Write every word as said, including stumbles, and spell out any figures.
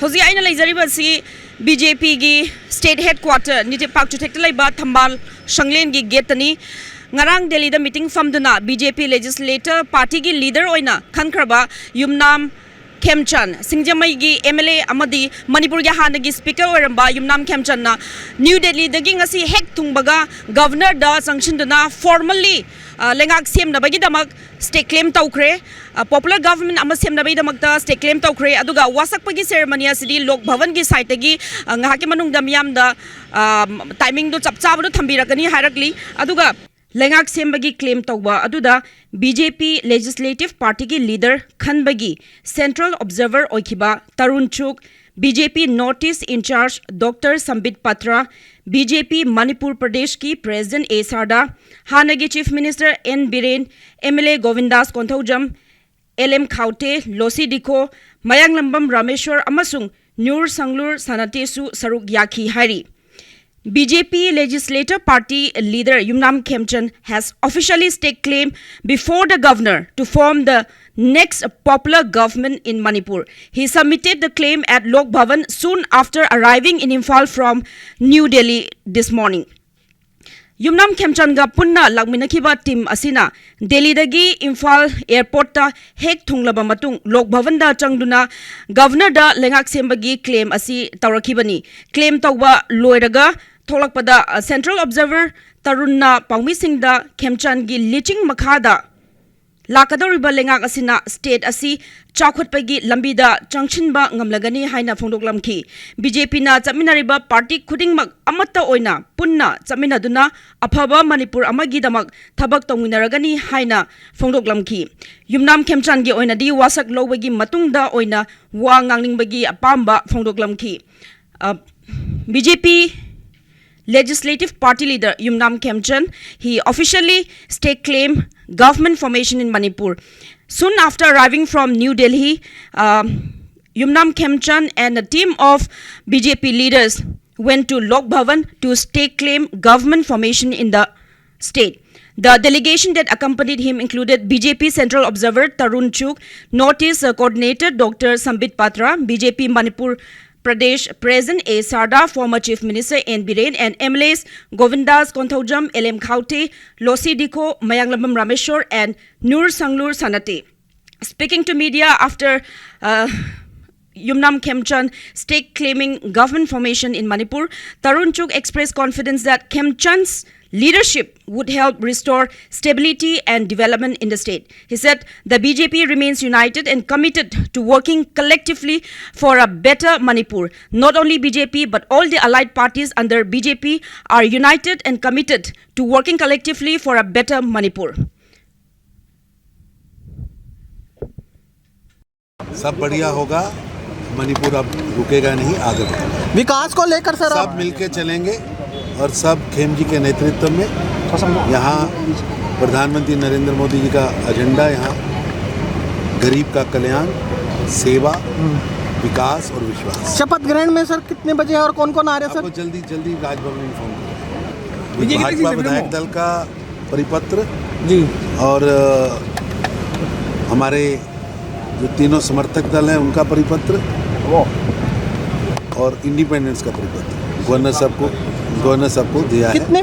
ꯍꯧꯖꯤꯛ ꯑꯩꯅ ꯂꯩꯖꯔꯤꯕꯁꯤ B J ꯄꯤꯒꯤ state headquarter ꯅꯤꯇꯤꯞ ꯄꯥꯛ ꯆꯨꯊꯦꯛꯇ ꯂꯩꯕ ꯊꯝꯕꯥꯜ ꯁꯪꯂꯦꯟꯒꯤ gateꯇꯅꯤ꯫ ꯉꯔꯥꯡ ꯗꯦꯜꯂꯤꯗ meeting ꯐꯝꯗꯨꯅ ꯕꯤ ꯖꯦ ꯄꯤ legislator partyꯒꯤ leader ꯑꯣꯏꯅ ꯈꯟꯈ꯭ꯔꯕ ꯌꯨꯝꯅꯥꯝ ꯈꯦꯝꯆꯥꯟ, ꯁꯤꯡꯖꯃꯩꯒꯤ M L A ꯑꯃꯗꯤ ꯃꯅꯤꯄꯨꯔꯒꯤ ꯍꯥꯟꯅꯒꯤ speaker ꯑꯣꯏꯔꯝꯕ ꯌꯨꯝꯅꯥꯝ ꯈꯦꯝꯆꯥꯟꯅ ꯅ꯭ꯌꯨ ꯗꯦꯜꯂꯤꯗꯒꯤ ꯉꯁꯤ ꯍꯦꯛ ꯊꯨꯡꯕꯒ governorꯗ ꯆꯪꯁꯤꯟꯗꯨꯅ formally, ꯑ, ꯂꯩꯉꯥꯛ ꯁꯦꯝꯅꯕꯒꯤꯗꯃꯛ state claim ꯇꯧꯈ꯭ꯔꯦ꯫ ꯑ, popular government ꯑꯃ ꯁꯦꯝꯅꯕꯒꯤꯗꯃꯛꯇ state claim ꯇꯧꯈ꯭ꯔꯦ꯫ ꯑꯗꯨꯒ ꯋꯥꯁꯛꯄꯒꯤ ceremony ꯑꯁꯤꯗꯤ ꯂꯣꯛ ꯚꯕꯟꯒꯤ sideꯇꯒꯤ, ꯑ, ꯉꯥꯏꯍꯥꯛꯀꯤ ꯃꯅꯨꯡꯗ ꯃꯤꯌꯥꯝꯗ, ꯑ, timingꯗꯨ ꯆꯞ ꯆꯥꯕꯗꯨ ꯊꯝꯕꯤꯔꯛꯀꯅꯤ ꯍꯥꯏꯔꯛꯂꯤ꯫ ꯑꯗꯨꯒ ꯂꯩꯉꯥꯛ ꯁꯦꯝꯕꯒꯤ claim ꯇꯧꯕ ꯑꯗꯨꯗ ꯕꯤ ꯖꯦ ꯄꯤ legislative partyꯒꯤ leader ꯈꯟꯕꯒꯤ central observer ꯑꯣꯏꯈꯤꯕ ꯇꯔꯨꯟ ꯆꯨꯛ, B J P North East in charge Doctor Sambit Patra, B J P Manipur ꯄ꯭ꯔꯗꯦꯁꯀꯤ president ꯑꯦ ꯁꯥꯔꯗꯥ, ꯍꯥꯟꯅꯒꯤ chief minister N Biren, M L A Gobindas Konthoujam, L M Khaute, Losii Dikho, ꯃꯌꯥꯡꯂꯝꯕꯝ ꯔꯥꯃꯦꯁ꯭ꯋꯔ ꯑꯃꯁꯨꯡ ꯅ꯭ꯌꯨꯔ ꯁꯪꯂꯨꯔ ꯁꯥꯅꯇꯦꯁꯨ ꯁꯔꯨꯛ ꯌꯥꯈꯤ ꯍꯥꯏꯔꯤ꯫ B J P legislator party leader Yumnam Khemchand has officially staked claim before the governor to form the next popular government in Manipur. He submitted the claim at Lok Bhavan soon after arriving in Imphal from New Delhi this morning. ꯌꯨꯝꯅꯥꯝ ꯈꯦꯝꯆꯥꯟꯒ ꯄꯨꯟꯅ ꯂꯥꯛꯃꯤꯟꯅꯈꯤꯕ team ꯑꯁꯤꯅ ꯗꯦꯜꯂꯤꯗꯒꯤ ꯏꯝꯐꯥꯜ airportꯇ ꯍꯦꯛ ꯊꯨꯡꯂꯕ ꯃꯇꯨꯡ ꯂꯣꯛ ꯚꯕꯟꯗ ꯆꯪꯗꯨꯅ governorꯗ ꯂꯩꯉꯥꯛ ꯁꯦꯝꯕꯒꯤ claim ꯑꯁꯤ ꯇꯧꯔꯛꯈꯤꯕꯅꯤ꯫ Claim ꯇꯧꯕ ꯂꯣꯏꯔꯒ ꯊꯣꯛꯂꯛꯄꯗ, ꯑ, central observer ꯇꯔꯨꯟꯅ ꯄꯥꯎꯃꯤꯁꯤꯡꯗ ꯈꯦꯝꯆꯥꯟꯒꯤ ꯂꯤꯆꯤꯡ ꯃꯈꯥꯗ ꯂꯥꯛꯀꯗꯧꯔꯤꯕ ꯂꯩꯉꯥꯛ ꯑꯁꯤꯅ state ꯑꯁꯤ ꯆꯥꯎꯈꯠꯄꯒꯤ ꯂꯝꯕꯤꯗ ꯆꯪꯁꯤꯟꯕ ꯉꯝꯂꯒꯅꯤ ꯍꯥꯏꯅ ꯐꯣꯡꯗꯣꯛꯂꯝꯈꯤ꯫ B J Pꯅ ꯆꯠꯃꯤꯟꯅꯔꯤꯕ party ꯈꯨꯗꯤꯡꯃꯛ ꯑꯃꯠꯇ ꯑꯣꯏꯅ ꯄꯨꯟꯅ ꯆꯠꯃꯤꯟꯅꯗꯨꯅ ꯑꯐꯕ ꯃꯅꯤꯄꯨꯔ ꯑꯃꯒꯤꯗꯃꯛ ꯊꯕꯛ ꯇꯧꯃꯤꯟꯅꯔꯒꯅꯤ ꯍꯥꯏꯅ ꯐꯣꯡꯗꯣꯛꯂꯝꯈꯤ꯫ ꯌꯨꯝꯅꯥꯝ ꯈꯦꯝꯆꯥꯟꯒꯤ ꯑꯣꯏꯅꯗꯤ ꯋꯥꯁꯛ ꯂꯧꯕꯒꯤ ꯃꯇꯨꯡꯗ ꯑꯣꯏꯅ ꯋꯥ ꯉꯥꯡꯅꯤꯡꯕꯒꯤ ꯑꯄꯥꯝꯕ ꯐꯣꯡꯗꯣꯛꯂꯝꯈꯤ꯫ ꯑ, B J P legislative party leader Yumnam Khemchand, he officially stake claim government formation in Manipur. Soon after arriving from New Delhi, uh, Yumnam Khemchand and a team of B J P leaders went to Lok Bhavan to stake claim government formation in the state. The delegation that accompanied him included B J P Central Observer Tarun Chugh, Northeast uh, Coordinator Doctor Sambit Patra, B J P Manipur Pradesh President A Sarda, former Chief Minister N Biren, and M L As Govindas Konthoujam, L M Khaute, Losi Dikho, Mayanglambam Rameshwar, and Nur Sanglur Sanate. Speaking to media after uh, Yumnam Khemchand stake claiming government formation in Manipur, Tarun Chugh expressed confidence that Khemchand's leadership would help restore stability and development in the state. He said the B J P remains united and committed to working collectively for a better Manipur. Not only B J P, but all the allied parties under B J P are united and committed to working collectively for a better Manipur. सब बढ़िया होगा। मणिपुर अब रुकेगा नहीं, आगे बढ़ेगा। विकास को लेकर सर, सब आप मिलके चलेंगे और सब खेम जी के नेतृत्व में यहाँ प्रधानमंत्री नरेंद्र मोदी जी का एजेंडा, यहाँ गरीब का कल्याण, सेवा, विकास और विश्वास। शपथ ग्रहण में सर कितने बजे है और कौन कौन आ रहे हैं सर? आपको जल्दी जल्दी राजभवन में इन्फॉर्म करेंगे। विजय जी, भाजपा कितने विधायक में? दल का परिपत्र जी। और अ, हमारे जो तीनों समर्थक दल हैं, उनका परिपत्र और इंडिपेंडेंट्स का परिपत्र गवर्नर साहब को गवर्नर साहब को दिया है। कितने